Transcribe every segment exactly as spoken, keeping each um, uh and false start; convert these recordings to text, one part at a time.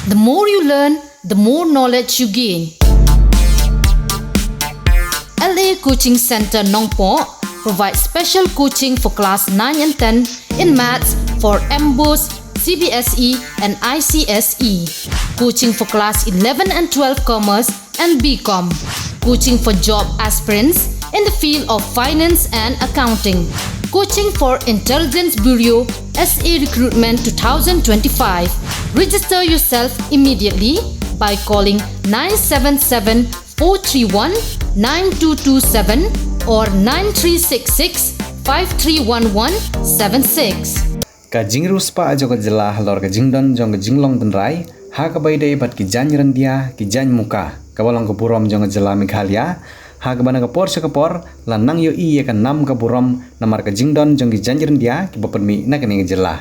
The more you learn, the more knowledge you gain. L A Coaching Center Nongpoh provides special coaching for class nine and ten in maths for MBOSE, C B S E, and I C S E. Coaching for class eleven and twelve commerce and B Com. Coaching for job aspirants in the field of finance and accounting. Coaching for Intelligence Bureau S A Recruitment two thousand twenty-five. Register yourself immediately by calling nine seven seven four three one nine two two seven or nine three six six five three one one seven six. Ka jingriewspah jong ka jylla halor ka jingdon jong ka jinglong tynrai ha kaba ïadei bad ki jaiñ ryndia, ki jaiñ muka, kaba long ka burom jong ka jylla Meghalaya, ha kaba na ka por sha ka por la nang ïohi ïa ka nam ka burom namar ka jingdon jong ki jaiñ ryndia kiba pynmih na kane ka jylla.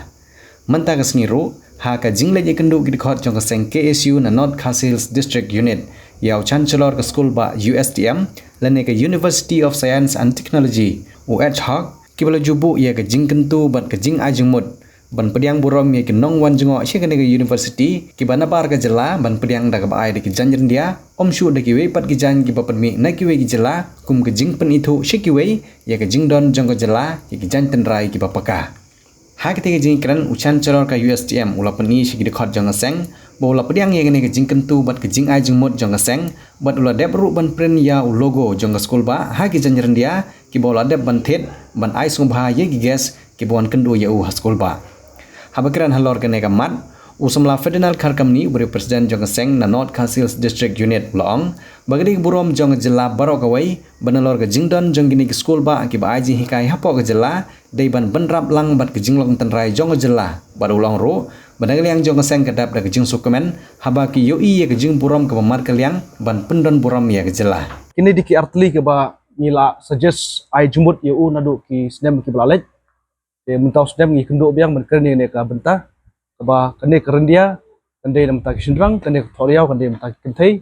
Mynta ka sngi ruh, ha ka jingleit ïakynduh ki dkhot jong ka seng K S U na North Khasi Hills District Unit ïa u Chancellor ka skul bah U S T M lane ka University of Science and Technology, u H Hawk, kiba la ju buh ïa ka jingkyntu bad ka jingai jingmut ban pdiang burom ïa ki nongwan jngoh sha kane ka university, kiba nabar ka jylla ban pdiang da kaba ai da ki jaiñ ryndia, ym shuh da kiwei pat ki jaiñ kiba pynmih na kiwei ki jylla, kum ka jingpynithuh sha kiwei ïa ka jingdon jong ka jylla ïa ki jaiñ tynrai kiba paka. Ha katei ka jingkren, u Chancellor ka U S T M u la pyni sha ki dkhot jong ka seng ba u la pdiang ïa kane ka jingkyntu bad ka jingai jingmut jong ka seng, bad u la dep ruh ban print ïa u logo jong ka skul bah ha ki jaiñ ryndia, kiba u la dep ban thied ban ai sngewbha ïa ki guest kiba wan kynduh ïa u ha skul bah. Haba kren halor kane ka mat, u samla Ferdinand Kharkamni, uba dei u President jong ka seng na North Khasi Hills District Unit, u la ong ba ka dei ka burom jong ka jylla baroh kawei ba nalor ka jingdon jong kine ki skul bah kiba ai jinghikai hapoh ka jylla, dei ban bynrap lang bad ka jinglong tynrai jong ka jylla, bad u la ong ruh ba na ka liang jong ka seng ka dap da ka jingsngewkmen haba ki ïohi ïa ka jingburom kaba markylliang ban pyndon burom ïa ka jylla. Kine dei ki artylli kiba ngi la suggest ai jingmut ïa u naduh ki snem kiba la leit. Te mynta u snem ngi kynduh biang ban kren ïa kane ka bynta, kaba kane ka ryndia kan dei na bynta ki shynrang, kane ka thohriaw kan dei na bynta ki kynthei.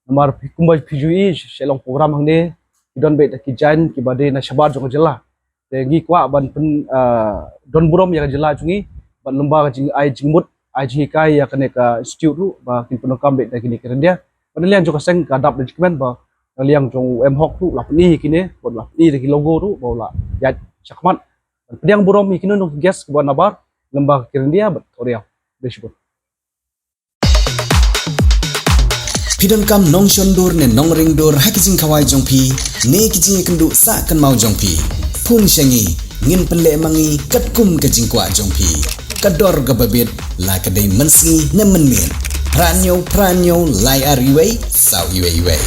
Namar phi, kumba phi ju i, sha long program hangne ki don beit da ki jaiñ kiba dei na shabar jong ka jylla. Te ngi kwah ban pyn, ah, don burom ïa ka jylla jong ngi bad lyngba ka jingai jingmut, ai jinghikai ïa kane ka institute ruh ba kin pyndonkam beit da kine ki ryndia. Bad na liang jong ka seng ka dap da jingkmen ba na liang jong u M Hawk ruh la pyni ïa kine, bad la pyni da ki logo ruh ba u la ïaid shakhmat ban pdiang burom ïa kine ki guest kiba nabar lyngba ki ryndia bad thohriaw. Khublei shibun. Phi donkam nongshon dur ne nongring dur ha ki jingkhawai jong phi ne ki jingïakynduh sah kynmaw jong phi? Phone sha ngi, ngin pynleh ma ngi katkum ka jingkwah jong phi. Ka dor kaba bit, la ka dei mynsngi ne mynmiet. Phra hynñiew phra hynñiew lai ar iwei saw iwei iwei.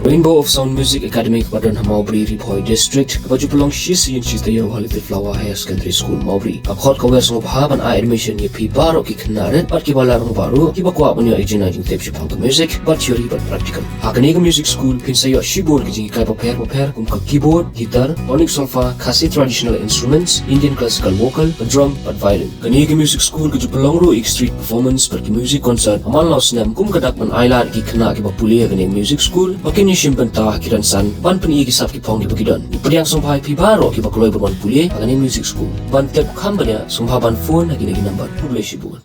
Rainbow of Sound Music Academy kaba don ha Mawbri, Ri Bhoi District, kaba ju pynlong shi sien shi taïew ha Little Flower Higher Secondary School, Mawbri. Ka khot ka wer sngewbha ban ai admission ïa phi baroh ki khynnah rit bad kiba la rangbah ruh kiba kwah ban ïoh ïa ka jingtip shaphang ka music, bad theory bad practical. Ha kane ka music school phin sa ïoh shibun ki jinghikai bapher bapher kum ka keyboard, guitar, tonic solfa, Khasi traditional instruments, Indian classical vocal, ka drum bad violin. Kane ka music school ka ju pynlong ruh ïa ki street performance bad ki music concert ha man la u snem kum ka dak ban ailad ïa ki khynnah kiba pule ha kane ka music school ba kin ïashim bynta ha ki rynsan ban pyni ïa ki sap ki phong kiba ki don. Ngi pdiang sngewbha ïa phi baroh kiba kloi ban wan pule ha kane ka music school. Ban tip kham bniah sngewbha ban phone ha kine ki number. Khublei shibun.